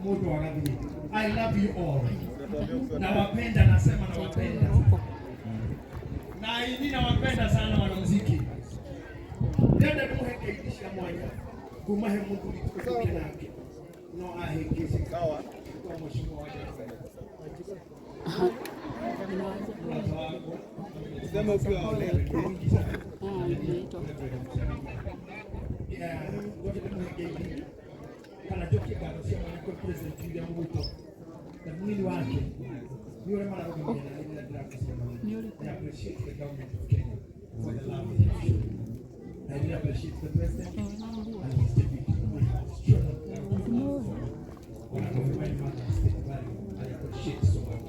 Mundu agathie. I love you all. Nawapenda, nasema nawapenda. Na ini nawapenda sana wanamuziki. Ndenda nimuhe ngeithi cia mwanya kuma he muthuri tuke nake no ahĩngĩcĩka kwa mheshimiwa wa mrata wakwa. Sema ukiwa olewa. Wengi sana. Inaitwa. Yeah, ngoja nimuhe ngeithi kana njokie ngatho cia mwanya kwĩ President William Ruto na munini wake nĩ ũrĩa mararũgamia na rĩrĩa ndĩrakucemania. Nĩ ũrĩkũ? I appreciate the government of Kenya for the love they have shown. I really appreciate the president and his deputy. They have shown a good love for me. One of my mother state value. I appreciate so much.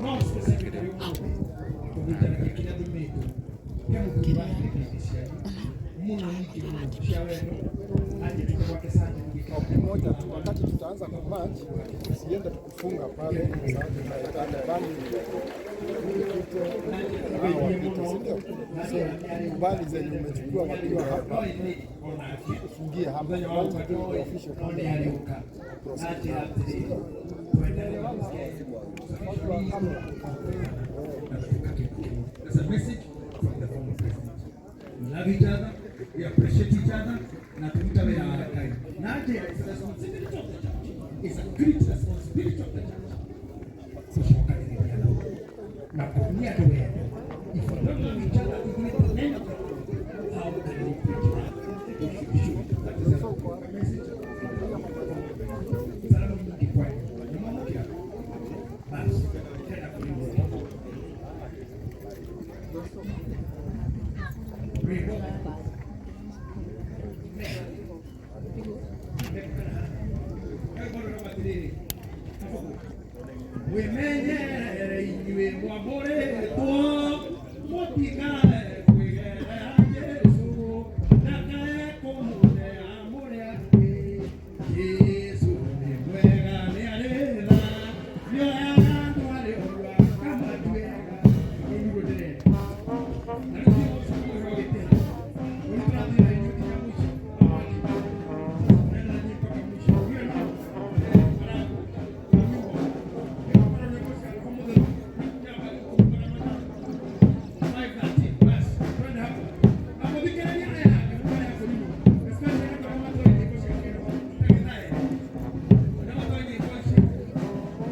No specifically ũmũthĩ kũhutanagia kĩrĩa thumĩtwo he mũthuri wa ngeithi cianyu mũno nyingĩ mũno cia wendo anjĩtĩte gwake sande. Moja tu, wakati tutaanza kumarch, usiende tukufunga pale, kwa sababu tunahitaji bali kite hao wapite, si ndio? So kubali zenye umechukua wakiwa hapa, ufungie hapa, Mũthenya wa kwanza tu ũguo official no nĩ arĩũka na njĩra atĩrĩrĩ twendane. Watu wa kamera. That's a message from the former president. We love each other, we appreciate each other, na turuta wĩra wa Ngai. Na njĩra it's a responsibility of the church. It's a great responsibility of the church. Gũcokanĩrĩria nao na kuonia andũ wendo. If we don't love each other, even in the name of God, how can we preach love? We should. That is a message. Salamu nyingi kwenu. Nimwamkia. Basi, tena kulimwengu. Rwĩmbo. Rwĩmbo rũrauga atĩrĩrĩ, wĩmenyerere inyuĩ mwamũrĩtwo mũtikae kwĩgerera Jesũ ndakae kũmũnea mũrĩ angĩ. Jesũ nĩ mwega, nĩ arĩ tha, nĩoyaga andũ arĩa oru akamatuĩra. Rũu nĩruo ndĩrenda. Na rĩu thiĩ ũcukuru ũgĩtĩra. Rĩu tũrathiĩ na inyuĩ nginya mũico wa mwaki. Tunaenda na nyinyi mpaka mwisho. Hiyo ndio mwanangu. Nyimbo. Nĩgũkorwo nyĩmbo cia Roho Mũtheru nyamba gũkũmbũra mathaa 5:13. Basi, twende hapo. Na mũthikĩrĩrie aya angĩ mũrĩa kũrimũ. Especially andũ arĩa matoĩ nyĩmbo cia kĩroho ta Gĩthae. Arĩa matoĩ nyĩmbo ici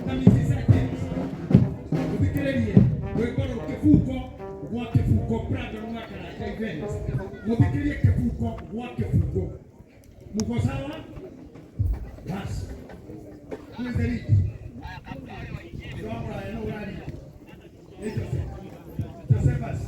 ta Mrs. James. Mũthikĩrĩrie rwĩmbo rũrũ, kĩbuko gwa kĩbuko, Brandon Mwakaranja Events. Mũthikĩrĩrie kĩbuko gwa kĩbuko. Muko sawa? Basi. Who is the lead? Ndio hapo na urari. Ni Joseph. Josephus.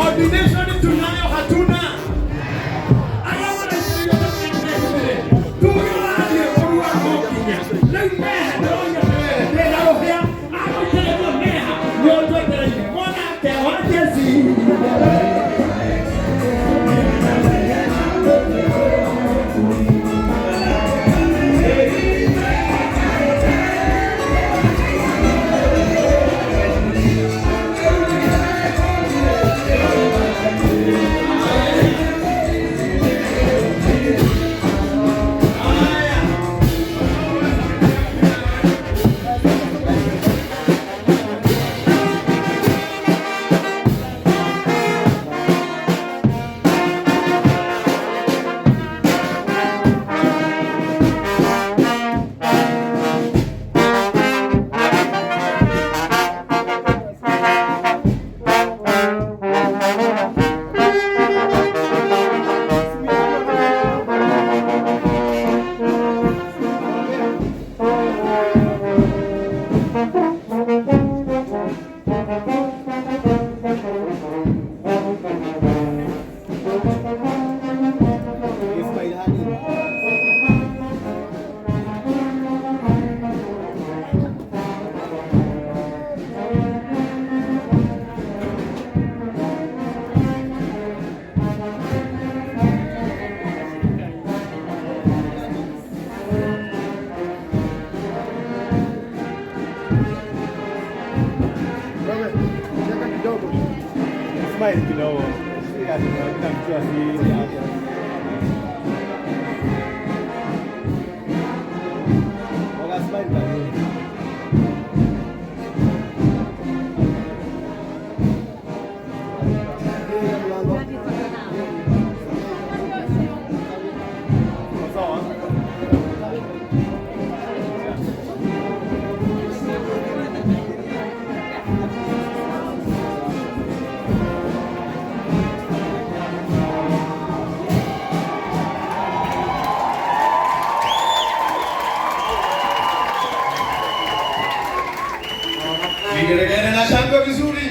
Ordination tunayo hatuna? Arĩa maraitĩrĩrio thakame tuge wathiĩ kũrua no nginya rĩu meha ndĩroiga atĩrĩrĩ ndĩna rũhĩa agũitĩrĩrio meha nĩ ũtwetereire mwanake wa Jesi. Haya. Ismail Hani. Smile kidogo. Si ati kila mtu asi. Wala smile bado. Sawa. Vigelegele na shangwe vizuri.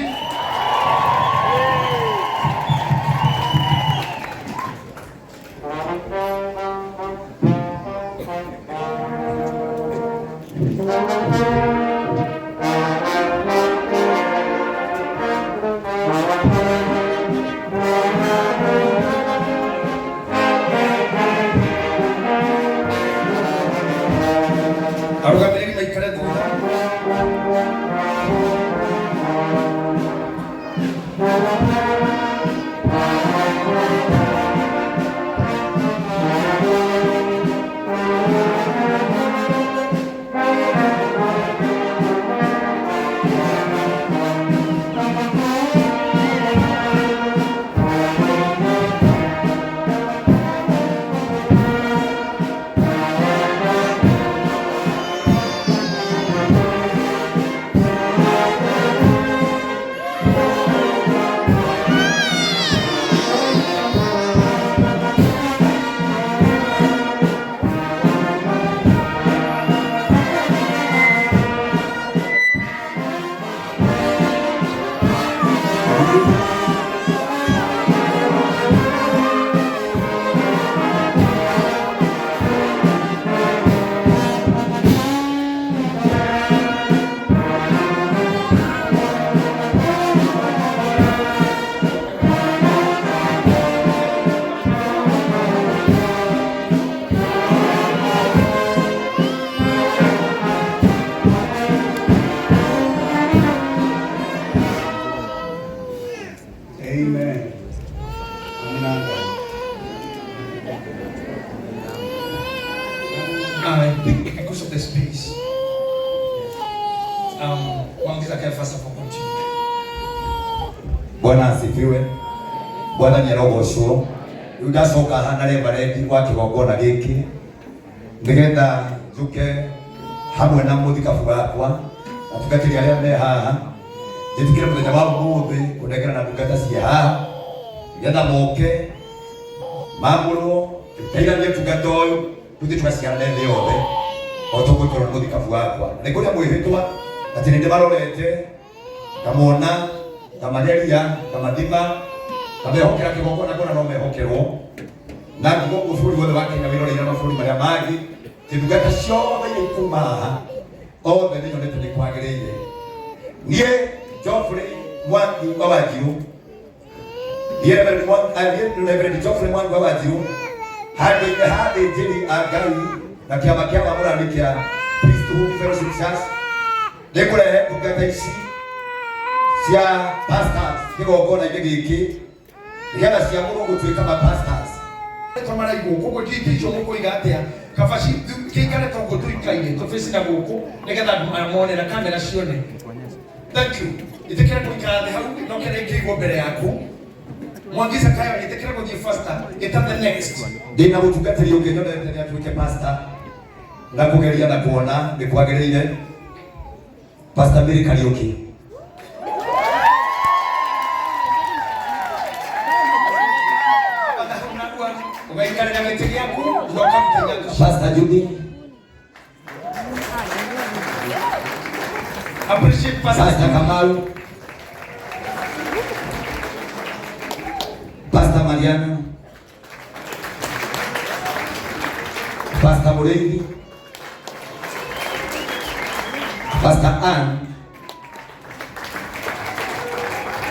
Arũgamĩrĩri maikare thutha. Amen. Amina. I think because of the space, Mwangiza can first of all continue. Bwana asifiwe. Bwana nĩ arogocwo. Rĩu ndacoka haha na reverend wa kĩgongona gĩkĩ nĩgetha njũke hamwe na mũthikabu wakwa na tungatĩri arĩa me haha njĩtĩkĩre mũthenya wa ũmũthĩ kũnengera na ndungata cia haha nĩgetha moke mamũrwo tũteithanie ũtungata ũyũ tũthiĩ tũgaciarane thĩ yothe o tũgũtwarwo nĩ mũthikabu wakwa. Nĩ kũrĩa mwĩhĩtwa atĩ nĩ ndĩmarorete ngamona ngamageria ngamathima ngamehokera kĩgongona kuona no mehokerwo na nguo ũguo bũrũri wothe wa Kenya wĩroreire mabũrũri marĩa mangĩ atĩ ndungata ciothe iria ikuma haha othe nĩ nyonete nĩ kwagĩrĩire. Niĩ Geoffrey Mwangi wa Wanjiru, niĩ Reverend niĩ Reverend Geoffrey Mwangi wa Wanjiru handũ-inĩ ha athĩnjĩri a Ngai na kĩama kĩa wamũrani kĩa Priesthood Fellowship Church nĩngũrehe ndungata ici cia pastors kĩgongona-inĩ gĩkĩ nĩgetha ciamũrwo gũtuĩka ma pastors. Twamara igũkũ ũguo ndiũĩ icio mũkũiga atĩa kabaci kĩikare ta ũguo tũikaire tũbĩci na gũkũ nĩgetha andũ mone na kamera cione. Thank you. Ĩtĩkĩra gũikara thĩ hau no kĩrĩa kĩigwo mbere yaku. Mwangiza kayo ĩtĩkĩra gũthiĩ faster ĩta the next. Ndĩna mũtungatĩri ũngĩ nyonete nĩ atuĩke pastor na kũgeria na kuona nĩ kwagĩrĩire, Pastor Mary Kariũki. Ũgaikarĩra gĩtĩ gĩaku na ũkaruta iratũ ciaku. Pastor Judy. Appreciate Pastor. Pastor Kamaru, Pastor Mariana, Pastor Mureithi, Pastor Ann,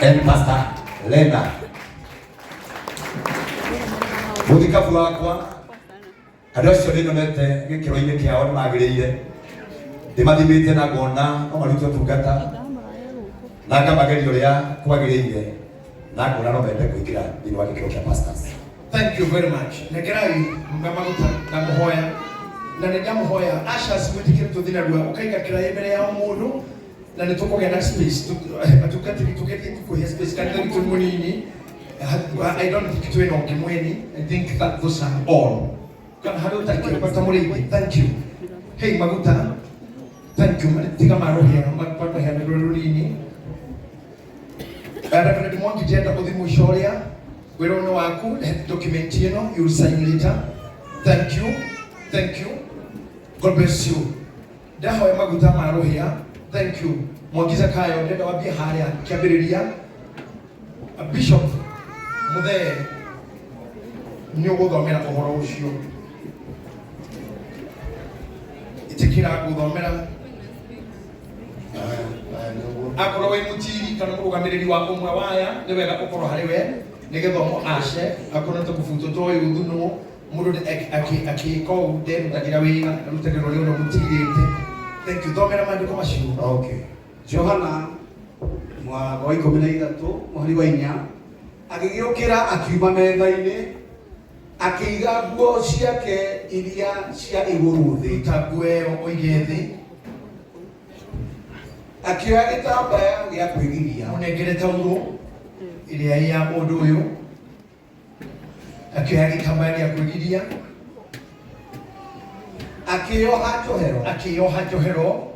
and Pastor Lena. Mũthikabu wakwa andũ acio nĩ nyonete gĩkĩro-inĩ kĩao nĩ magĩrĩire ndĩmathimĩte na ngona no marute ũtungata na ngamageria ũrĩa kwagĩrĩire. Na ngona no mende kũingĩra thĩinĩ wa gĩkĩro kĩa pastors. Thank you very much. Negerai maguta ndamuhoya na nĩ ndamuhoya ashas mwĩtĩkĩre tũthiĩ narua ũkaiga kĩraĩ mbere ya o mũndũ na nĩ tũkũgĩa na space atungatĩri tũgerie tũkũhe space kanitha witũ nĩ mũnini. I don't think twĩna ũngĩ mweni. I think that those are all. Kana harĩ ũtarĩ bata mũrĩithi. Thank you. Hey maguta. Thank you. Tiga marohia maheana rũrĩ rũnini. Reverend Mwangi ndĩrenda ũthiĩ mũico ũrĩa wĩra ũyũ nĩ waku document ĩno you will sign later. Thank you. Thank you. God bless you. Ndahoya maguta ma rũhĩa. Thank you. Mwangi Zakayo ndĩrenda wambie harĩa kĩambĩrĩria. Bishop Muthee nĩ ũgũthomera ũhoro ũcio. Ĩtĩkĩra gũthomera akorwo wĩ mũtiri kana mũrũgamĩrĩri wa ũmwe waya nĩ wega ũkorwo harĩ we nĩgetha ũmũ ace akorwo nĩ kũbutwo ta ũyũ thunũ mũndũ akĩka ũũ nderutagĩra wĩra arutagĩra ũrĩa ũrĩa mũtirĩte. Thank you. Thomera maandĩko macio. Okay. Johana mũrango wa 13 mũhari wa 4 agĩgĩũkĩra akiuma metha-inĩ akĩiga nguo ciake iria cia igũrũ thĩ ruta nguo ĩyo ũige thĩ akĩoya gĩtambaya gĩa kwĩgiria mũnengere taurũ ĩrĩa ĩ ya mũndũ ũyũ akĩoya gĩtambaya gĩa kwĩgiria akĩoha njohero akĩoha njohero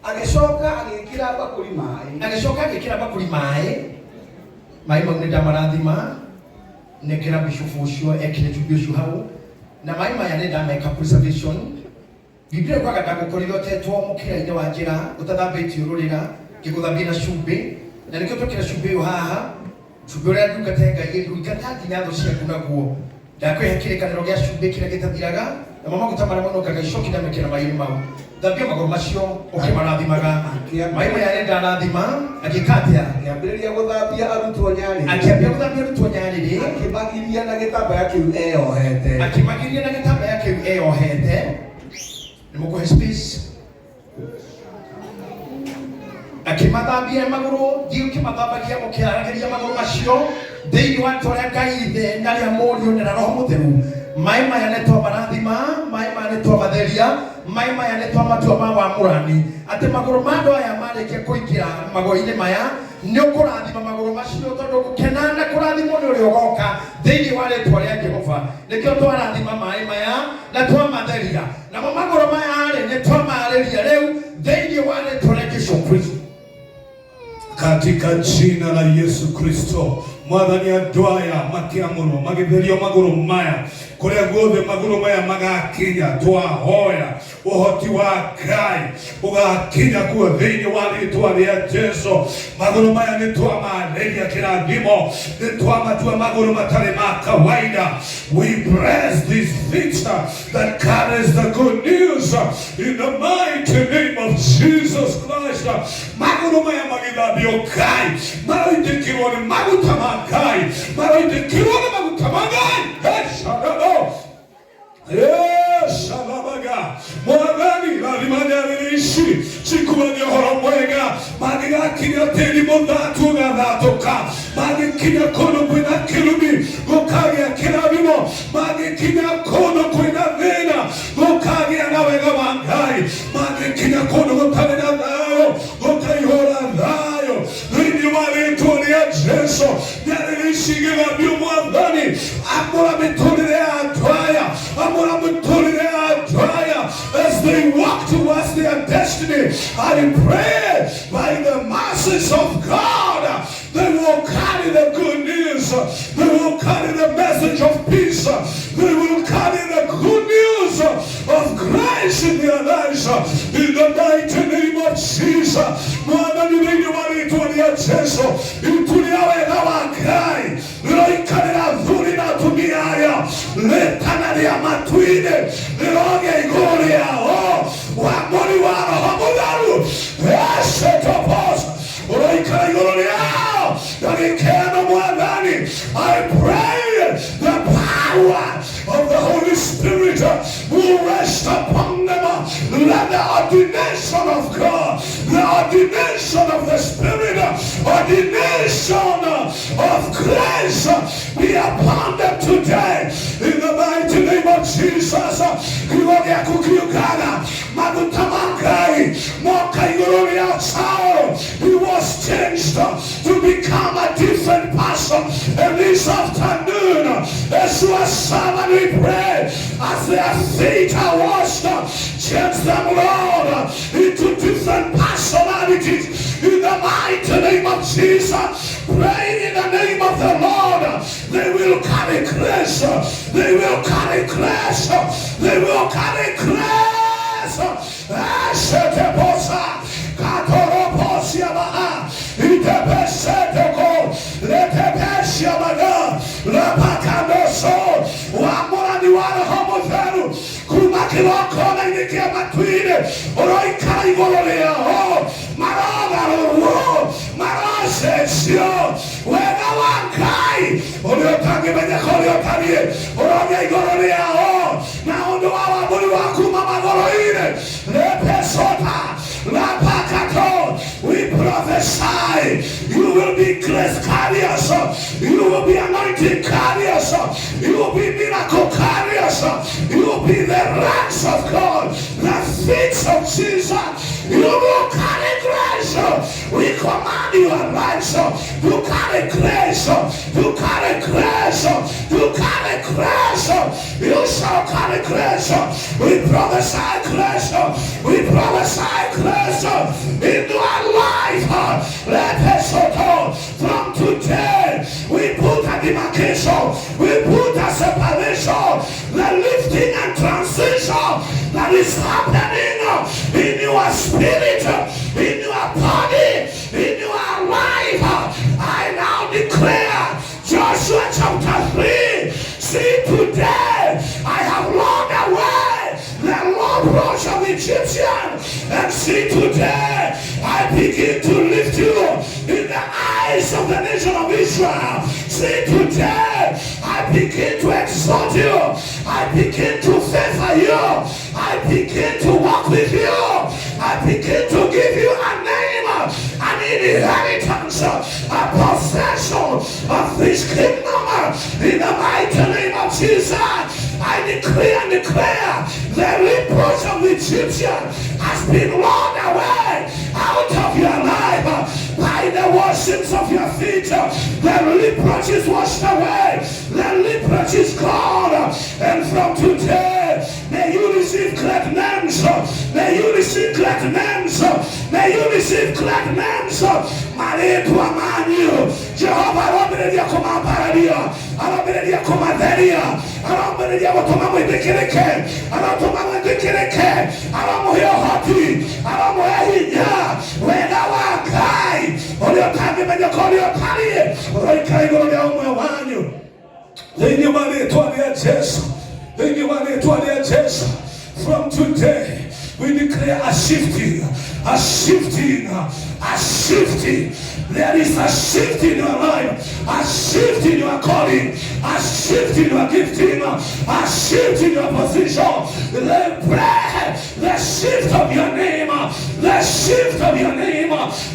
agĩcoka agĩkĩra mbakũri maĩ agĩcoka agĩkĩra mbakũri maĩ maĩ mau nĩ ndamarathima nengera bishofu ũcio ekĩre cumbĩ ũcio hau na maĩ maya nĩ ndameka preservation. Biblia kwaga ndagũkorire ũtetwo mũkĩra-inĩ wa njĩra ũtathambĩtie ũrũrĩra ngĩgũthambia na cumbĩ na nĩkĩo twekĩra cumbĩ ũyũ haha cumbĩ ũrĩa ndungata Ngai ndungata nginya thũ ciaku naguo ndakũhe kĩrĩkanĩro gĩa cumbĩ kĩrĩa gĩtathiraga namo maguta marĩa monongaga icoki ndamekĩra maĩ-inĩ mau thambia magũrũ macio ũkĩmarathimaga maĩ maya nĩ ndarathima agĩka atĩa akĩambĩrĩria gũthambia arutwo nyarĩrĩ akĩambia gũthambia arutwo nyarĩrĩ akĩmagiria na gĩtambaya kĩu eyohete akĩmagiria na gĩtambaya kĩu eyohete nĩ mũkũhe space akĩmathambia magũrũ thiĩ ũkĩmathambagia ũkĩaragĩria magũrũ macio thĩinĩ wa rĩtwa rĩa Ngai Ithe na rĩa Mũriũ na rĩa Roho Mũtheru maĩ maya nĩ twamarathima maĩ maya nĩ twamatheria maĩ maya nĩ twamatua ma wamũrani atĩ magũrũ ma andũ aya marĩkia kũingĩra magũrũ-inĩ maya nĩ ũkũrathima magũrũ macio tondũ gũkena na kũrathimwo nĩ ũrĩa ũgoka thĩinĩ wa rĩtwa rĩa Jehova nĩkĩo twarathima maĩ maya na twamatheria namo magũrũ maya rĩ nĩ twamarĩria rĩu thĩinĩ wa rĩtwa rĩa Jesũ Kristo. Katika jina la Yesu Kristo mwathani andũ aya makĩamũrwo magĩtherio magũrũ maya kũrĩa guothe magũrũ maya magakinya twahoya ũhoti wa Ngai ũgakinya kuo thĩinĩ wa rĩtwa rĩa Jesu magũrũ maya nĩ twamarĩria kĩrathimo nĩ twamatua magũrũ matarĩ ma kawaida. We bless this feet that carries the good news in the mighty name of Jesus Christ. Magũrũ maya magĩthambio Ngai maroitĩkĩrwo nĩ maguta ma Ngai maroitĩkĩrwo nĩ maguta ma Ngai. Shalabaga mwathani rathima nyarĩrĩ ici cikuagia ũhoro mwega mangĩgakinya tĩri mũthatu ũgathatũka mangĩkinya kũndũ kwĩna kĩrumi gũkagĩa kĩrathimo mangĩkinya kũndũ kwĩna thĩna gũkagĩa na wega wa Ngai mangĩkinya kũndũ gũtarĩ na thayũ gũkaihũra thayũ thĩinĩ wa rĩtwa rĩa Jesu nyarĩrĩ ici igĩthambio mwathani amũra mĩtũrĩre ya andũ aya amũra mĩtũrĩre ya andũ aya as they walk towards their destiny. I pray by the mercies of God they will carry the good news, they will carry the message of peace, they will carry the good news of grace in their lives in the mighty name of Jesus. Mwathani thĩinĩ wa rĩtwa rĩa Jesu itu rĩa wega wa Ngai rĩroikarĩra athuri na atumia aya rĩtana rĩa matu-inĩ rĩrogĩa igũrũ rĩao wamũri wa Roho Mũtheru eshetopos ũroikara igũrũ rĩao na gĩkeno mwathani. I pray the power of the Holy Spirit will rest upon them. Let the ordination of God, the ordination of the Spirit, ordination of Gather maguta ma Ngai moka igũrũ rĩa Saul. He was changed to become a different person. And this afternoon, as your servant, we pray, as their feet are washed, change them, Lord, into different personalities. In the mighty name of Jesus, pray in the name of the Lord. They will carry grace. They will carry grace. They will carry grace. Esheteposa, katoroposiabaha, itepeseteko, letepesiabaga, lapakanoso, wamũrani wa Roho Mũtheru kuma kĩgongona-inĩ kĩa matu-inĩ ũroikara igũrũ rĩao, marogarũrwo, marocecio wega wa Ngai ũrĩa ũtangĩmenyeka, ũrĩa ũtariĩ, ũrogĩa igũrũ rĩao na ũndũ wa wamũri wa kuma magũrũ-inĩ lepesota lapakato. We prophesy you will be grace carriers, you will be anointing carriers, you will be miracle carriers, you will be the ranks of God, the feet of Jesus. You will carry grace. We command your lives to carry grace, to carry grace, to carry grace. You shall carry grace. We prophesy grace. We prophesy grace into our life. Let us go. From today, we put a demarcation, we put a separation, the lifting and transition that is happening in your spirit, in your body, in your life. I now declare Joshua chapter 3. See, today I have rolled away the reproach of the Egyptian, and see, today I begin to lift you in the eyes of the nation of Israel. See, today I begin to exalt you. I begin to favor you. I begin to walk with you. I begin to give you a name, an inheritance, a possession of this kingdom. In the mighty name of Jesus, I decree and declare the reproach of the Egyptian has been rolled away out of your life by the washings of your feet. The reproach is washed away. The reproach is gone. And from today, may you receive great names. May you receive great names. May you receive great names. Marĩtwa manyu Jehova arombĩrĩria kũmambararia, arombĩrĩria kũmatheria, arombĩrĩria gũtũma mwĩtĩkĩrĩke, arotũma mwĩtĩkĩrĩke, aromũhe ũhoti, aromũhe hinya, wega wa Ngai ũrĩa ũtangĩmenyeka, ũrĩa ũtariĩ, ũroikara igũrũ rĩa ũmwe wanyu thĩinĩ wa rĩtwa rĩa Jesu, thĩinĩ wa rĩtwa rĩa Jesu. From today we declare a shifting, a shifting, a shifting. There is a shift in your life, a shift in your calling, a shift in your gifting, a shift in your position. The prayer, the shift of your name, the shift of your name.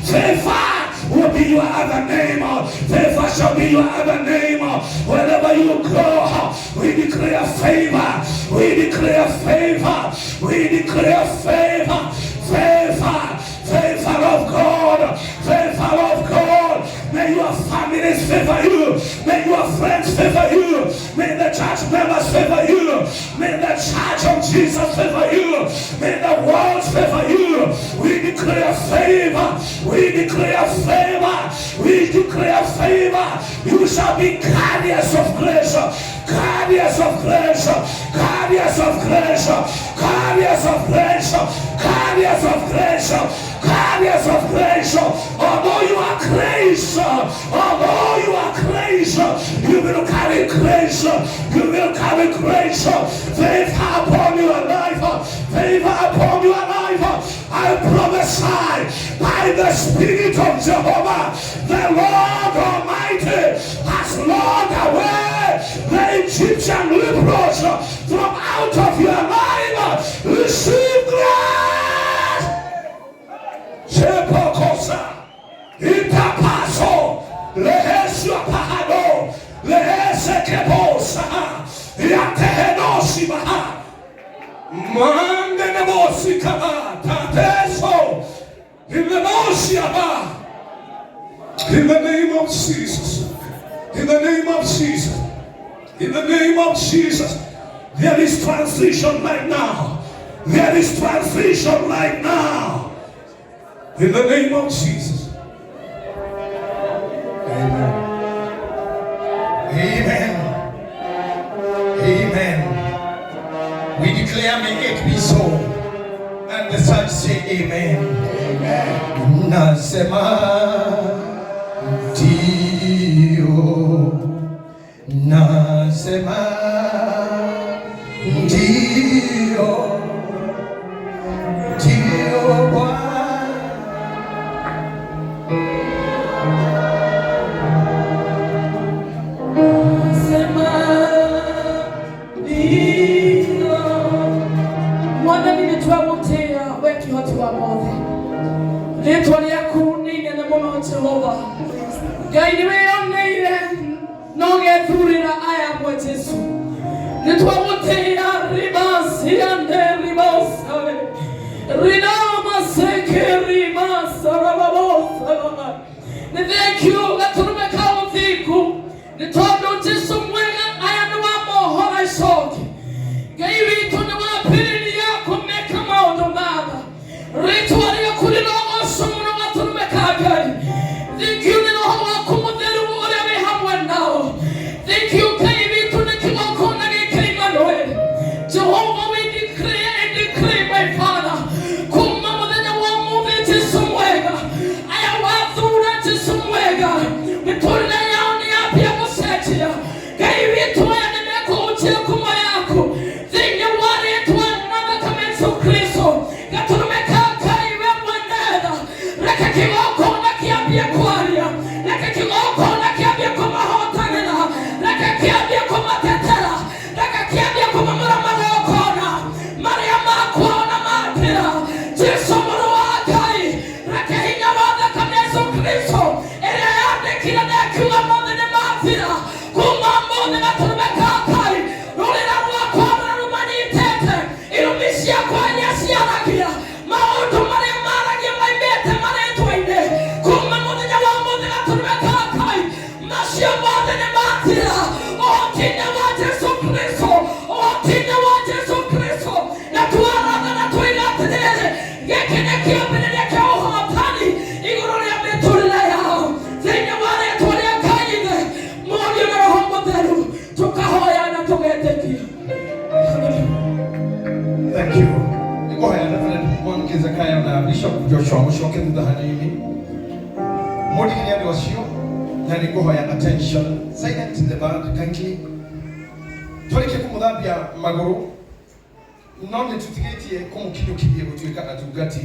Favor will be your other name. Favor shall be your other name. Wherever you go, we declare favor. We declare favor. We declare favor. Favor. Favor of God. Favor of God. May your families favor you. May your friends favor you. May the church members favor you. May the church of Jesus favor you. May the world favor you. We declare favor. We declare favor. We declare favor. You shall be carriers of grace. Carriers of grace. Carriers of grace. Carriers of grace. Carriers of grace. Carriers of grace. Although you are grace, although you are grace, you will carry grace. You will carry grace. Favor upon your life. Favor upon your life. I prophesy by the Spirit of Jehovah, the Lord Almighty has rolled away the Egyptian reproach from out of your life. Receive grace. Shepokosa. Itapaso. Lehesua pahado. Lehese kebosa. Yatehenosi baha. Mande. Rimosikaba, tateso, rimemosiaba. In the name of Jesus. In the name of Jesus. In the name of Jesus. There is transition right now. There is transition right now. In the name of Jesus. Amen. Amen. Amen. We declare may it be so. And the church say amen. Amen. Nasema ndio. Nasema ndio. Ndio Bwana. Sema ndio. Mwathani nĩ twagũtĩĩa we kĩhoti wa mothe rĩtwa rĩaku nĩ inene mũno Jehova Ngai nĩ wĩyoneire na ũgethurĩra aya amwe Jesu nĩ twagũtĩĩa ribasiande ribosale rinamaseke rimasarababosala nĩ thengio gatũrũme ka ũthingu nĩ tondũ Jesu mwega aya nĩ wamohora icoki Ngai witũ nĩ wambĩrĩria kũmeka maũndũ matha rĩtwa rĩaku rĩrogocwo mũno gatũrũme ka Ngai thengio nĩ roho waku mũtheru ũrĩa wĩ hamwe nao thengio Ngai witũ nĩ kĩgongona gĩkĩ Emmanuel Jehovah we declare and decree my Father kuma mũthenya wa ũmũthĩ Jesu mwega aya wathura Jesu mwega mĩtũrĩre yao nĩ yambia gũcenjia Ngai witũ aya nĩ mekũhutia ngumo yaku thĩinĩ wa rĩtwa na thakame Yesu Kristo gatũrũme ka Ngai we mwene tha reke kĩgongona kĩambie kwaria reke kĩgongona kĩambie kũmahotanĩra reke kĩambie kũmatetera reke kĩambie kũmamũra magongona marĩa makwao na matĩra Jesu mũrũ wa Ngai reke hinya wa thakame Yesu Kristo ĩrĩa yandĩkire na ĩkiuga mothe nĩ mathira kuma mothe gatũrũme ka Ngai rũrĩra rwakwa rũrĩa rũmanyitĩte irumi ciakwa iria ciaragia maũndũ marĩa maragia maimĩte marĩtwa-inĩ kuma mũthenya wa mũthĩ gatũrũme ka Ngai macio mothe nĩ mathira ũhoti-inĩ wa Jesu Kristo ũhoti-inĩ wa Jesu Kristo na twaratha na twoiga atĩrĩrĩ gĩkĩ nĩ kĩambĩrĩria kĩa ũhotani igũrũ rĩa mĩtũrĩre yao thĩinĩ wa rĩtwa rĩa Ngai Ithe Mũriũ na Roho Mũtheru tũkahoya na tũgetĩkia Thank you. Nĩngũhoya Reverend Mwangi Zakayo na Bishop Joshua mũcoke thutha hanini mũndigire andũ acio na nĩngũhoya attention silent the band kindly twarĩkia kũmũthambia magũrũ no nĩ tũtigĩtie kũmũkinyũkithia gũtuĩka atungati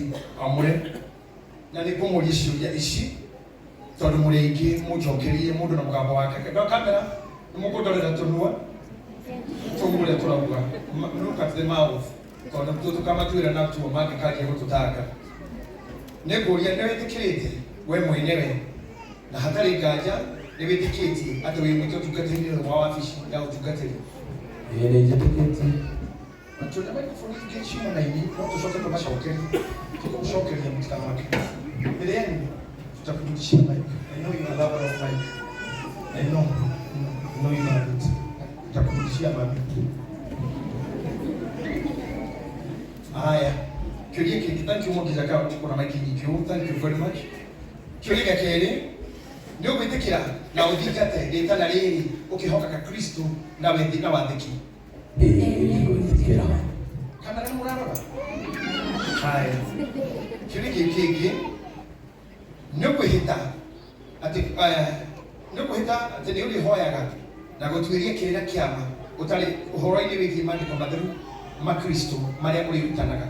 amũre na nĩngũmũria ciũria ici tondũ mũrĩ aingĩ mũnjokerie mũndũ na mũgambo wake Andũ a kamera nĩ mũkũndorera tũnua tũguo ũrĩa tũrauga look at the mouth tondũ nĩtuo tũkamatuĩra natuo mangĩkanjia gũtũtanga nĩ ngũria nĩ wĩtĩkĩrĩte we mwenyewe na hatarĩ nganja nĩ wĩtĩkĩtie atĩ wĩ mwĩte ũtungatĩri-inĩ ũyũ wa wabici ya ũtungatĩri Ĩĩ nĩ njĩtĩkĩtie. Na tũrĩ na microphone ingĩ ci mwena-inĩ no tũcoke tũmacokerie tũkũmũcokeria mũtikamake mbere yanyu tutakurudishia mic I know you are lover of mic I know I know you love it tutakurudishia mami haya kĩũria kĩngĩ thank you Mwangi Zakayo kuna mic nyingĩ ũũ thank you very much kĩũria gĩa kerĩ nĩ ũgwĩtĩkĩra na ũthingate rĩtana rĩrĩ ũkĩhokaga Kristo na wethi na wathĩki Ĩĩ nĩngwĩtĩkĩra. kamera nĩ mũrarora haya kĩũria gĩkĩ kĩngĩ nĩ ũkwĩhĩta atĩ nĩ ũkwĩhĩta atĩ nĩ ũrĩhoyaga na gũtuĩria kĩrĩra kĩama ũtarĩ ũhoro-inĩ wĩgiĩ maandĩko matheru ma Kristo marĩa ũrĩrutanaga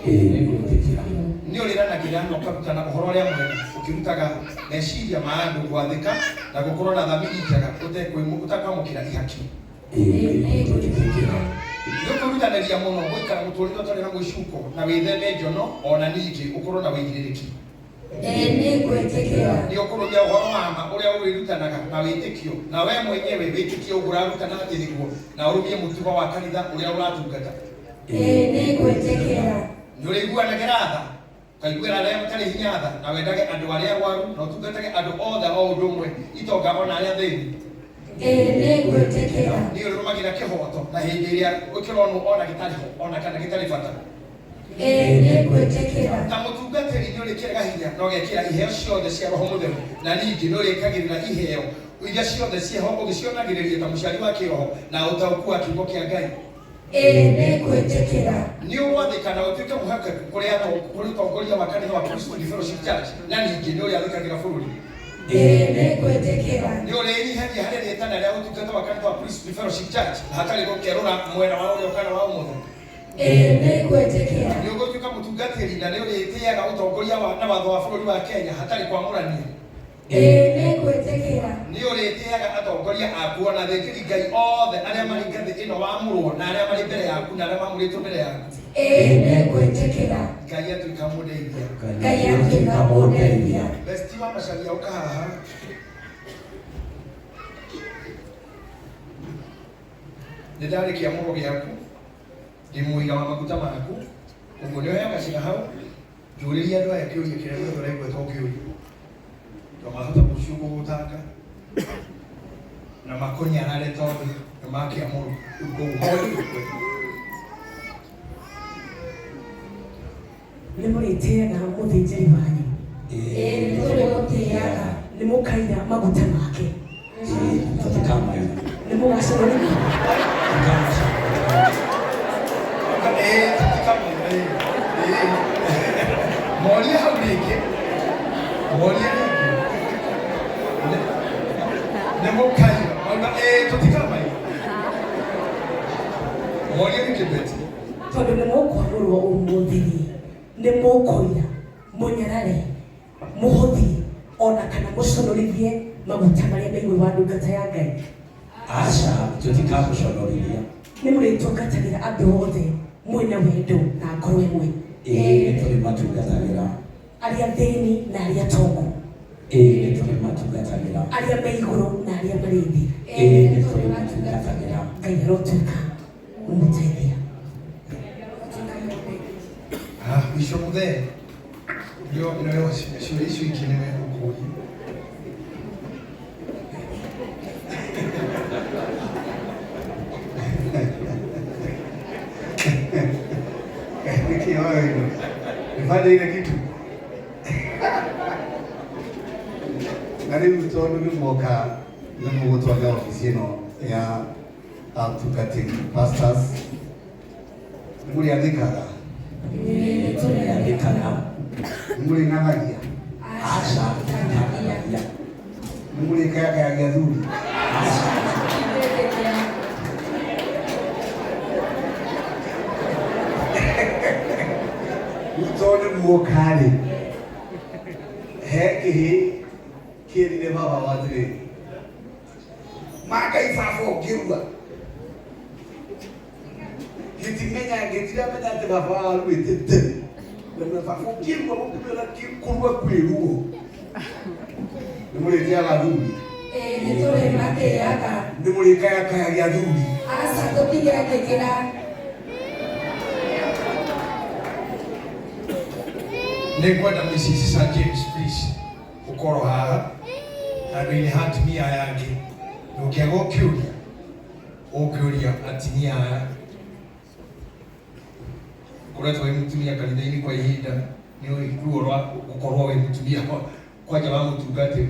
Ĩĩ nĩngwĩtĩkĩra. nĩ ũrĩranagĩra na ũkarutana ũhoro ũrĩa mwega ũkĩrutaga meciria ma andũ gwathĩka na gũkorwo na thamiri njega ũtekwamũkĩra ihaki Ĩĩ nĩngwĩtĩkĩra. nĩ ũkwĩrutanĩria mũno gũikara mũtũrĩre ũtarĩ na mwĩcuko na wĩtheme njono ona ningĩ ũkorwo na wĩigĩrĩrĩki Ĩĩ nĩngwĩtĩkĩra. nĩ ũkũrũmia ũhoro wa ma ũrĩa ũrĩrutanaga na wĩtĩkio na we mwenyewe wĩtĩkie ũguo ũrarutana atĩ nĩguo na ũrũmie mũtugo wa kanitha ũrĩa ũratungata Ĩĩ nĩngwĩtĩkĩra. Nĩ ũrĩiguanagĩra tha, ũkaiguĩra arĩa matarĩ hinya tha, na wendage andũ arĩa arwaru, na ũtungatage andũ othe o ũndũ ũmwe, itonga o na arĩa athĩni. Ĩĩ nĩngwĩtĩkĩra. Nĩ ũrĩrũmagĩrĩra kĩhooto na hĩndĩ ĩrĩa kĩronwo o na gĩtarĩ ho, o na kana gĩtarĩ bata. Ĩĩ nĩngwĩtĩkĩra. Ta mũtungatĩri nĩ ũrĩkĩraga hinya na ũgekĩra iheo ciothe cia Roho Mũtheru, na ningĩ nĩ ũrĩkagĩrĩra iheo iria ciothe ciĩho ũgĩcionagĩrĩria ta mũciari wa kĩroho na ũtaũku wa kiugo kĩa Ngai. Ĩĩ nĩngwĩtĩkĩra. Nĩ ũgwathĩka na ũtuĩke mwĩhokeku kũrĩ kũrĩ ũtongoria wa kanitha wa Priesthood Fellowship Church, na ningĩ nĩ ũrĩathĩkagĩra bũrũri. Ĩĩ nĩngwĩtĩkĩra. Nĩ ũrĩĩnyihagia harĩ rĩtana rĩa ũtungata wa kanitha wa Priesthood Fellowship Church na hatarĩ gũkerũra mwena wa ũrĩo kana wa ũmotho. Ĩĩ nĩngwĩtĩkĩra. Nĩ ũgũtuĩka mũtungatĩri na nĩ ũrĩtĩaga ũtongoria wa na watho wa bũrũri wa Kenya hatarĩ kwamũrania. Ĩĩ nĩngwĩtĩkĩra. Nĩ ũrĩtĩaga atongoria aku o na athĩnjĩri Ngai othe arĩa marĩ ngathĩ ĩno wamũrwo na arĩa marĩ mbere yaku na arĩa mamũrĩtwo mbere yaku. Ĩĩ nĩngwĩtĩkĩra. Ngai atuĩka mũndeithia. Ngai atuĩka mũndeithia. Besti wa Macharia ũka haha. Nĩ ndarĩkia mũro gĩaku, ndĩ mũira wa maguta maku, ũguo nĩ ũheaga cira hau, njũrĩrie andũ aya kĩũria kĩrĩa gĩothe ũraigua to kĩũria. To mahota rũciũ gũgũtanga na makũnyarare tondũ nĩ makĩamũrwo. Rĩu koguo morie. Nĩ mũrĩtĩaga mũthĩnjĩri wanyu. Ĩĩ nĩtũrĩmũtĩaga. Nĩ mũkaira maguta make. Tũtikamaira. Nĩ mũgaconorithia. Ĩĩ tũtikamaira, ĩĩ. Ĩĩ. Morie hau rĩngĩ. Morie rĩngĩ. Nĩ mũkaira. Mauga ĩĩ tũtikamaira. Morie rĩngĩ Betty. Tondũ nĩ mũkwamũrwo ũmũthĩ rĩ, nĩ mũkũira, mũnyarare, mũhũthie ona kana mũconorithie maguta marĩa me igũrũ wa ndungata ya Ngai. Aca, tũtikamũconorithia. Nĩ mũrĩtungatagĩra andũ othe mwĩna wendo na ngoro ĩmwe. Ĩĩ nĩtũrĩmatungatagĩra. Arĩa athĩni na arĩa atongu. Ĩĩ nĩtũrĩmatungatagĩra. Arĩa me igũrũ na arĩa marĩ thĩ. Ĩĩ nĩtũrĩmatungatagĩra. Ngai arotuĩka mũmũteithia. Ah, Bishop Muthee, ndio ndio ciũria icio ingĩ nĩwe ũkũria. Nĩkĩ wewe hilo? Nifanye ile kitu. Na rĩu tondũ nĩ mwoka nĩ mũgũtwara obici ĩno ya atungatĩri pastors, nĩ mũrĩathĩkaga? Ĩĩ nĩtũrĩathĩkaga. Nĩ mũrĩng'ang'agia? Aca, tũting'ang'agia. Nĩ mũrĩkayakayagia athuri? Tũtingĩtĩkĩra. Rĩu tondũ nĩ muoka rĩ, he kĩhĩ kĩrire baba wao atĩrĩrĩ, ma Ngai baba ũngĩrua. Gĩtimenya, gĩtiramenya atĩ baba wao aruĩte tene. Na baba ũngĩrua ũngĩmera kũrua kwĩ ruo. Nĩ mũrĩtĩaga athuri? Ĩĩ nĩtũrĩmatĩaga. Nĩ mũrĩkayakayagia athuri? Aca tũtingĩtĩkĩra. Nĩ ngwenda Mrs. Sir James please ũkorwo haha handũ-inĩ ha atumia aya angĩ. Ndũngĩaga ũkĩũria, ũngĩũria atumia aya. Ũkoretwo wĩ mũtumia kanitha-inĩ kwa ihinda, nĩ ũĩ ruo rwa gũkorwo wĩ mũtumia kwanja wa mũtungatĩri.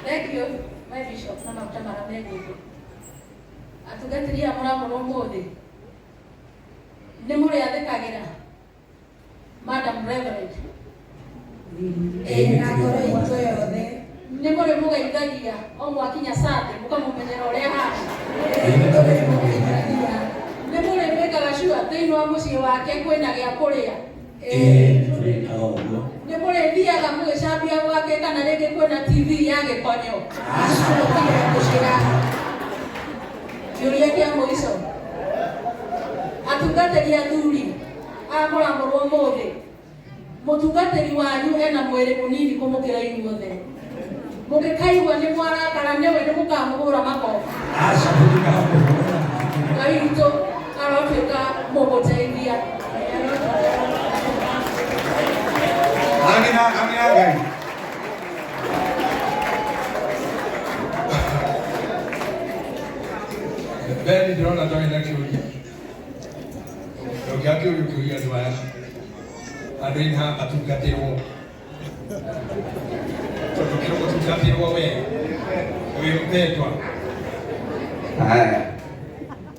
Thank you, my bishop, na maguta marĩa me gũkũ. Atungatĩri aya mũramũrwo ũmũthĩ, nĩ mũrĩathĩkagĩra Madam Reverend. Ĩĩ na ngoro itũ yothe. Nĩ mũrĩmũgeithagia o mwakinya Sunday mũkamũmenyera ũrĩa ahana. Ĩĩ nĩtũrĩmũgeithagia. Nĩ mũrĩmĩkaga sure thĩinĩ wa mũciĩ wake kwĩna gĩa kũrĩa. Ĩĩ nĩtũrĩkaga ũguo. Nĩ mũrĩthiaga mũgĩcambia gwake kana rĩngĩ kwĩna TV ya gĩkonyo. Aca tũtingĩtĩkĩra. Kĩũria kĩa mũico. Atungatĩri athuri aya mũramũrwo ũmũthĩ, mũtungatĩri wanyu ena mwĩrĩ mũnini kũmũkĩra inyuothe. Mũngĩkaigua nĩ mwarakara nĩwe nĩ mũkamũhũra makobi. Aca tũtikamũhũra. Ngai witũ arotuĩka mũgũteithia. Amina, amina Ngai. Beni ndĩrona ta wĩna kĩũria. Ndũngĩaga kĩũria ũkĩũria andũ aya. Andũ-inĩ haha matungatĩrwo. Tondũ kĩrĩ gũtungatĩrwo we. Wĩ mpendwa. Haya,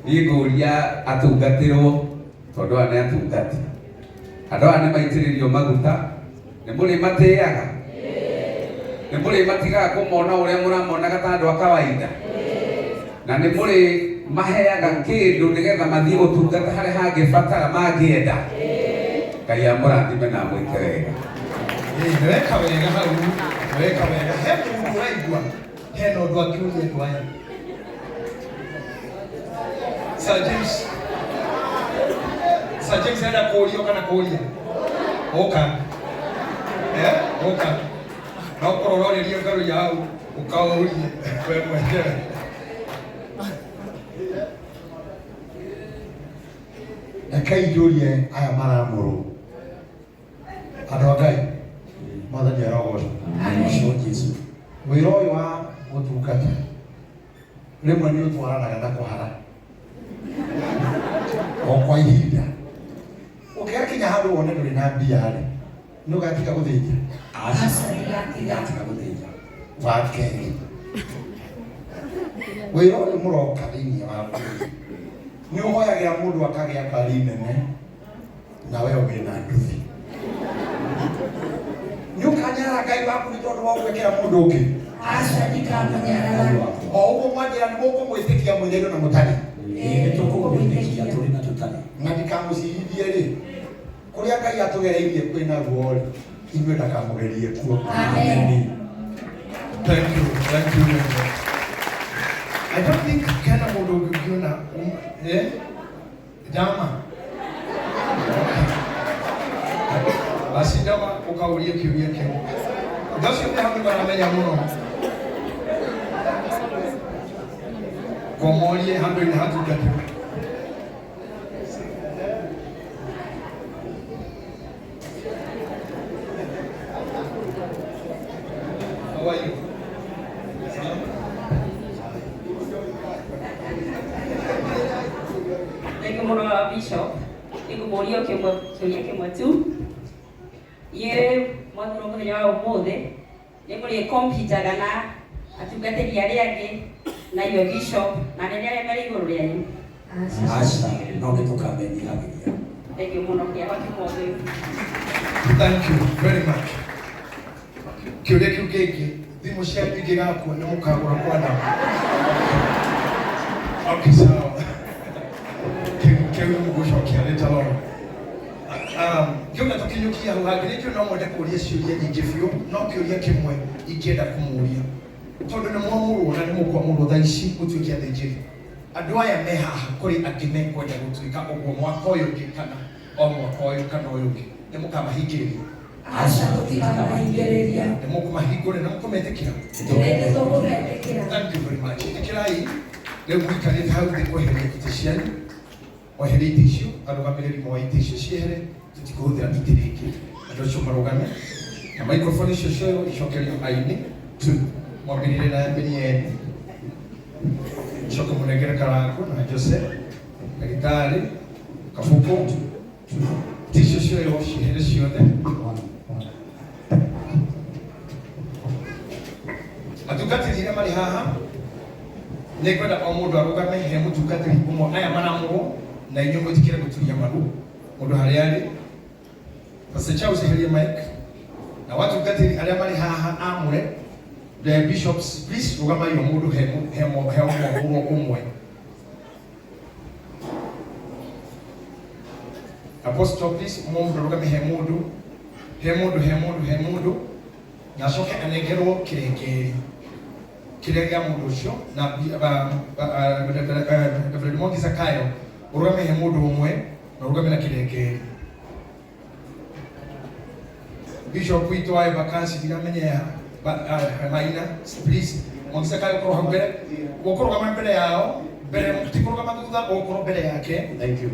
niĩ ngũria atungatĩrwo tondũ aya nĩ atungati. Andũ aya nĩ maitĩrĩrio maguta, nĩ mũrĩmatĩaga? Nĩ mũrĩmatigaga kũmona ũrĩa mũramonaga ta andũ a kawaida? Na nĩ mũrĩmaheaga kĩndũ nĩgetha mathiĩ gũtungata harĩa hangĩbatara mangĩenda? Ngai amũrathime na amwĩke wega. Ĩĩ, nĩweka wega hau, nĩweka wega. He mũndũ ũraigua hena ũndũ angĩũria andũ aya. Sir James, Sir James arenda kũũrio kana kũũria? Ũka. Eh, ũka. No korwo ũrorĩrie ngaruia hau ũkaũrie we mwenyewe. Rekei njũrie aya maramũrwo andũ a Ngai, mwathani arogocwo. Agocwo Jesu. Wĩra ũyũ wa gũtungata rĩmwe nĩ ũtwaranaga na kũhara o kwa ihinda. Ũngĩgakinya handũ wone ndũrĩ na mbia rĩ, nĩ ũgatiga gũthĩnja? Aca ndigatiga gũthĩnja. Wa kerĩ, wĩra ũyũ mũroka thĩinĩ waguo nĩ ũhoyagĩra mũndũ akagĩa ngari nene na we ũgĩe na nduthi. Nĩ ũkanyarara Ngai waku nĩ tondũ wa gwĩkĩra mũndũ ũngĩ? Aca ndikamũnyarara. O ũguo mwanjĩra nĩ mũkũmwĩtĩkia mwĩna na mũtarĩ. Ĩĩ nĩ tũkũmwĩtĩkia tũrĩ na tũtarĩ. Na ndikamũcirithie rĩ, kũrĩa Ngai atũgereirie kwĩna ruo rĩ, inyuĩ ndakamũgerie kuo. Amen. Thank you, thank you very much. I don't think kena mũndũ ũngĩona eh? Dama. Basi Dama ũkaũrie kĩũria kĩu. Ũndũ ũcio nĩ hamwe maramenya mũno. Ngomorie handũ-inĩ hatungatĩrwo. How are you? Thank you mũno Bishop. Nĩngũmũria kĩmwe kĩũria kĩmwe tu. Inyuĩ mwathurwo mũthenya wa ũmũthĩ nĩ mũrĩ compete na atungatĩri arĩa angĩ na inyuĩ Bishop na anene arĩa marĩ igũrũ rĩanyu? Aca no nĩ tũkamenyihagĩria. Thank you mũno kĩaga kĩmwe. Thank you very much. Kĩũria kĩu kĩngĩ, thimũ cianyu ingĩgakua nĩ mũkagũra kwa ndawa. Okay, sawa. Kĩu kĩu nĩ mũgũcokia later on. Ngĩona tũkinyũkia hau hangĩ nĩ no mwende kũria ciũria nyingĩ biũ, no kĩũria kĩmwe ingĩenda kũmũria tondũ nĩ mwamũrwo na nĩ mũkwamũrwo thaa ici mũtuĩke athĩnjĩri. Andũ aya me haha kũrĩ angĩ mekwenda gũtuĩka ũguo mwaka ũyũ ũngĩ kana o mwaka ũyũ kana ũyũ ũngĩ, nĩ mũkamahingĩrĩria? Aca tũtikamahingĩrĩria. Nĩ mũkũmahingũrĩra na mũkũmetĩkĩra? Ĩĩ nĩ tũkũmetĩkĩra. Thank you very much. Ĩtĩkĩrai rĩu mũikarĩte hau thĩ kweheria itĩ cianyu, mweherie itĩ icio, arũgamĩrĩri moe itĩ icio ciehere, tũtikũhũthĩra itĩ rĩngĩ. Andũ acio marũgame na microphone icio cioywo icokerio aini tu, mwambĩrĩrie na Benieni, coke mũnengere Karango na Jose ndagĩtarĩ Kabuku, itĩ icio cioywo ciehere ciothe. Atungatĩri arĩa marĩ haha nĩngwenda o mũndũ arũgame he mũtungatĩri ũmwe aya maramũrwo na inyuĩ mwĩtĩkĩre gũturia maru mũndũ harĩa arĩ. Pastor Charles eherie mic na watungatĩri arĩa marĩ haha amũre the bishops, please rũgamai o mũndũ he he he mwamũrwo ũmwe. Apostle, please mũndũ arũgame he mũndũ he mũndũ he mũndũ he mũndũ na acoke anengerwo kĩrengeri kĩrĩa gĩa mũndũ ũcio na Reverend Mwangi Zakayo ũrũgame he mũndũ ũmwe na ũrũgame na kĩrengeri. Bishop witũ wa Embakasi ndiramenya. Maina, please. Mwagisa kayo korwo hau mbere. Gũkũrũgama mbere yao, mbere ti kũrũgama thutha, gũkorwo mbere yake. Thank you.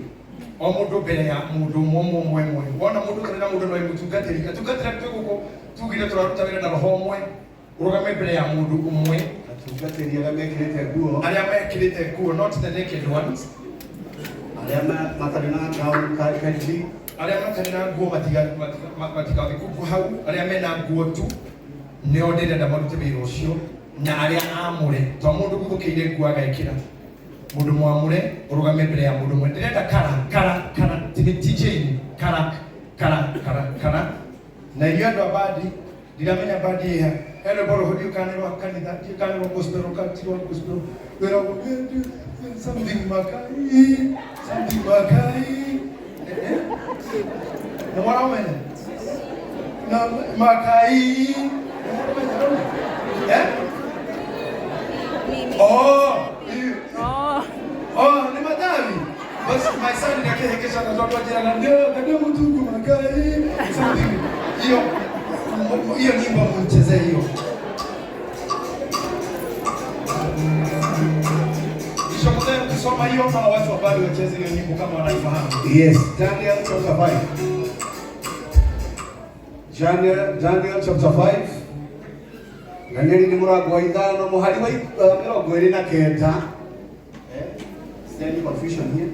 O mũndũ mbere ya mũndũ ũmwe ũmwe ũmwe ũmwe. Wona mũndũ ũtarĩ na mũndũ no mũtungatĩri. Atungatĩri twĩ gũkũ tugire tũraruta wĩra na roho ũmwe. Ũrũgame mbere ya mũndũ ũmwe. Atungatĩri arĩa mekĩrĩte nguo. Arĩa mekĩrĩte nguo, not the naked ones. Arĩa matarĩ na gown kindly. Arĩa matarĩ na nguo matigathiĩ kuku hau, arĩa mena nguo tu nĩo ndĩrenda marute wĩra ũcio, na arĩa amũre, to mũndũ guthũkĩire nguo agekĩra. Mũndũ mwamũre ũrũgame mbere ya mũndũ ũmwe. Ndĩrenda kara kara kara, ti chain, kara kara kara kara. Na inyuĩ andũ a bandi, ndiramenya bandi ĩha. Hena rwĩmbo rũhũ ndiũĩ kana nĩ rwa kanitha, ndiũĩ kana nĩ rwa gospel, kana ti rwa gospel. Rwĩragwo, something Makai, something Makai. Nĩ mwaramenya? Na Makai. Nĩ mwaramenya rũu? Eh? Oh, oh, ni madhabi. Basi my son ni akihekesha na watu wajira ndio ndio mtu Makai something. Hiyo hiyo nyimbo mchezee hiyo. Kisha kusoma hiyo na watu bado wacheze hiyo nyimbo kama wanaifahamu. Yes, Daniel chapter 5. Daniel chapter 5. Daniel ni mũrango wa ithano mũhari wa 29. Is there any confusion here?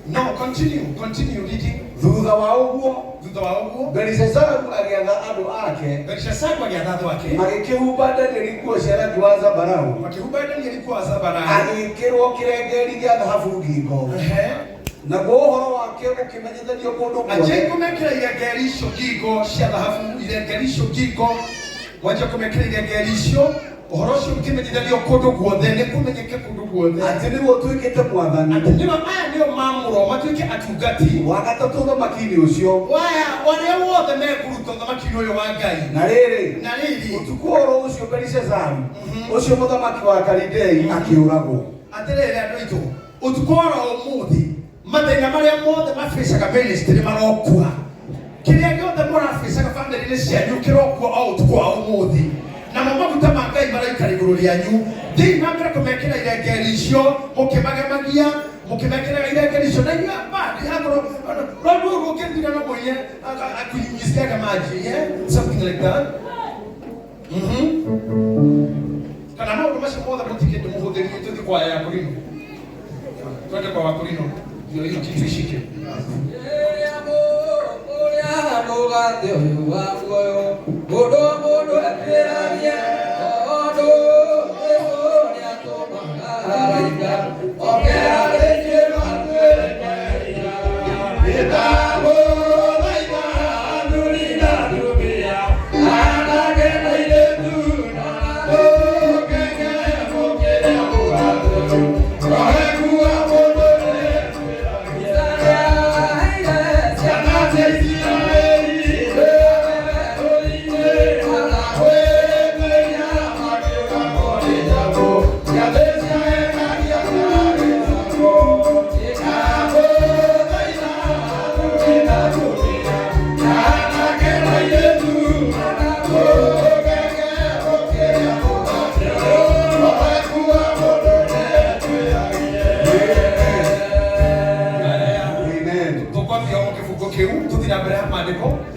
No, continue reading. Thutha wa ũguo, Thutha wa ũguo, Belishazaru agĩatha andũ ake, Belishazaru agĩatha andũ ake, magĩkĩhumba Danieli nguo cia rangi wa zambarau, makĩhumba Danieli nguo wa zambarau, agĩĩkĩrwo kĩrengeeri gĩa thahabu ngingo. Naguo ũhoro wake ũkĩmenyithanio kũndũ guothe. Anjai kũmekĩra irengeri icio ngingo cia thahabu, irengeri icio ngingo, mwanjia kũmekĩra irengeri icio, ũhoro ũcio ũkĩmenyithanio kũndũ guothe, nĩ kũmenyeke kũndũ guothe. Atĩ nĩwe ũtuĩkĩte mwathani. Atĩ nĩwe, aya nĩo maamũrwo matuĩke atungati. Wa gatatũ ũthamaki-inĩ ũcio. Waya, arĩa wothe mekũruta ũthamaki-inĩ ũyũ wa Ngai. Na rĩrĩ, Na rĩrĩ, ũtukũ oro ũcio Belishazaru, ũcio mũthamaki wa Kalidei, akĩũragwo. Atĩrĩrĩ andũ aitũ, ũtukũ oro ũmũthĩ, mathĩna marĩa mothe mabicaga ministry marokua. Kĩrĩa gĩothe mũrabicaga family-inĩ cianyu kĩrokua o ũtukũ wa ũmũthĩ. Namo maguta ma Ngai maraikara igũrũ rĩanyu. Thiĩi na mbere kũmekĩra irengeri icio, mũkĩmagemagia, mũkĩmekĩraga irengeri icio. Na inyuĩ bandi, akorwo, rũndũ rũu rũngĩthira no mũiye, akunyunyiciaga maji, yeah? Something like that. Kana maũndũ macio mothe mũtikĩte mũhũthĩrie, tũthiĩ kwa ya Korino. Twende kwa Wakorino, ndio hiyo kitu ishike.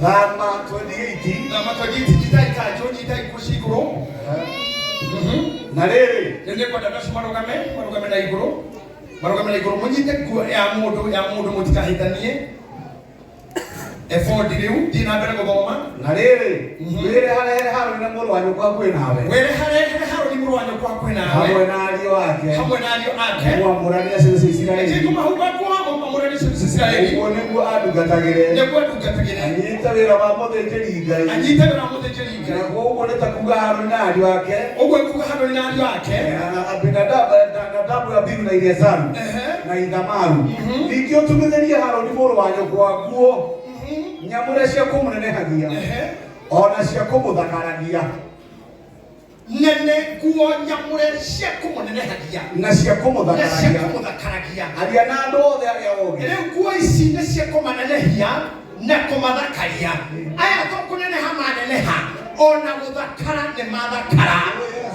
Thama 28. Thama 28, nyitai kanjũ, nyitai nguo cia igũrũ. Na rĩrĩ, Rĩu nĩngwenda andũ acio marũgame, marũgame na igũrũ. Marũgame na igũrũ, mũnyite nguo ya mũndũ, ya mũndũ mũtikahĩtanie. Ebodi rĩu, thiĩ na mbere gũthoma. Na rĩrĩ, wĩre harehere Harũni na mũrũ wa nyũkwa hakuhĩ nawe. Wĩre harehere Harũni mũrũ wa nyũkwa hakuhĩ nawe. Hamwe na ariũ ake. Hamwe na ariũ ake. Mũamũranie ciana cia Isiraeli. Nĩkĩĩ kũmahumba nguo, mũamũranie ciana cia Isiraeli. Ũguo nĩguo andungatagĩre. Nĩguo andungatagĩre. Anyite wĩra wa mũthĩnjĩri Ngai. Anyite wĩra wa mũthĩnjĩri Ngai. Naguo ũguo nĩ ta kuuga Harũni na ariũ ake. Ũguo nĩ kuuga Harũni na ariũ ake. Abinadabu, Nadabu, Abihu na Eleazaru. Na Ithamaru. Ningĩ ũtumithĩrie Harũni mũrũ wa nyũkwa nguo nyamũre cia kũmũnenehagia ona cia kũmũthakaragia. Nene nguo nyamũre cia kũmũnenehagia na cia kũmũthakaragia. Na cia kũmũthakaragia. Aria na andũ othe arĩa ogĩ. Rĩu nguo ici nĩ cia kũmanenehia na kũmathakaria. Aya to kũneneha maneneha, Ona gũthakara nĩ mathakara.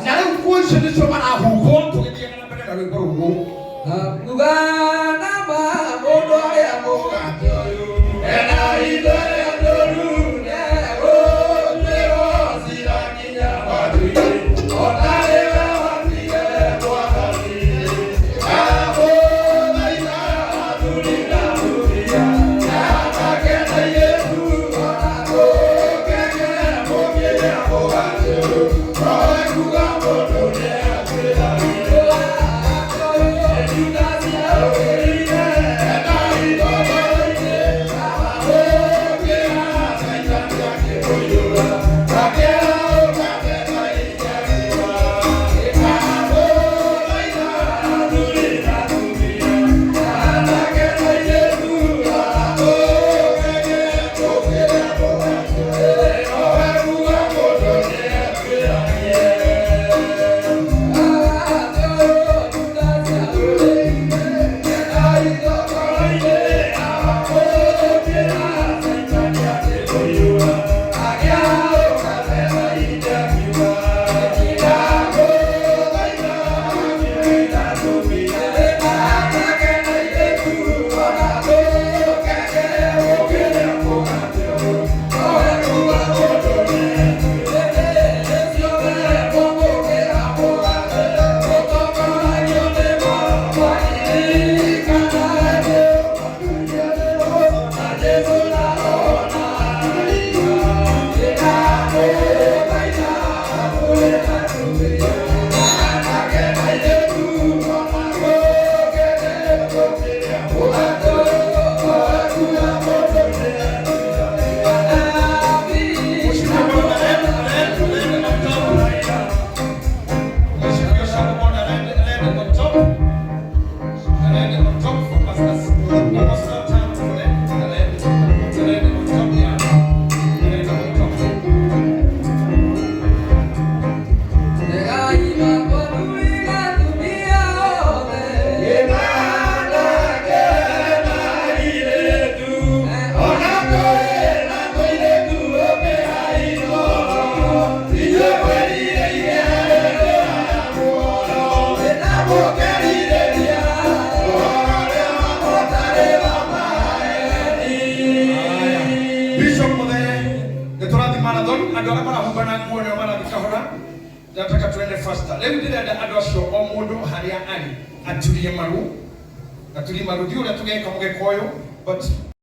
Na rĩu nguo icio nĩcio marahumbwo tũgĩthiaga na mbere na rwĩmbo rũrũ. Mugana ma mũndũ arĩa mũgate ũyũ ena indo ĩrĩa ndũru negũtuĩrwo cira nginya matu-inĩ ona rĩwe watige mwathani ndamũthaitha athuri na atumia na anake na airĩtu ona mũkenge mũkĩrĩa mũgate ũyũ roho ĩkuga mũndũ nĩakwĩrahire. Bishop Muthere nĩ tũrathiĩ marathon andũ arĩa marahumbana nguo nĩo marathiĩ kahora nataka tuende faster rĩu ndĩrenda andũ acio o mũndũ harĩa arĩ aturie maru aturie maru ndiũ ũrĩa tũgeka mũgeka ũyũ but.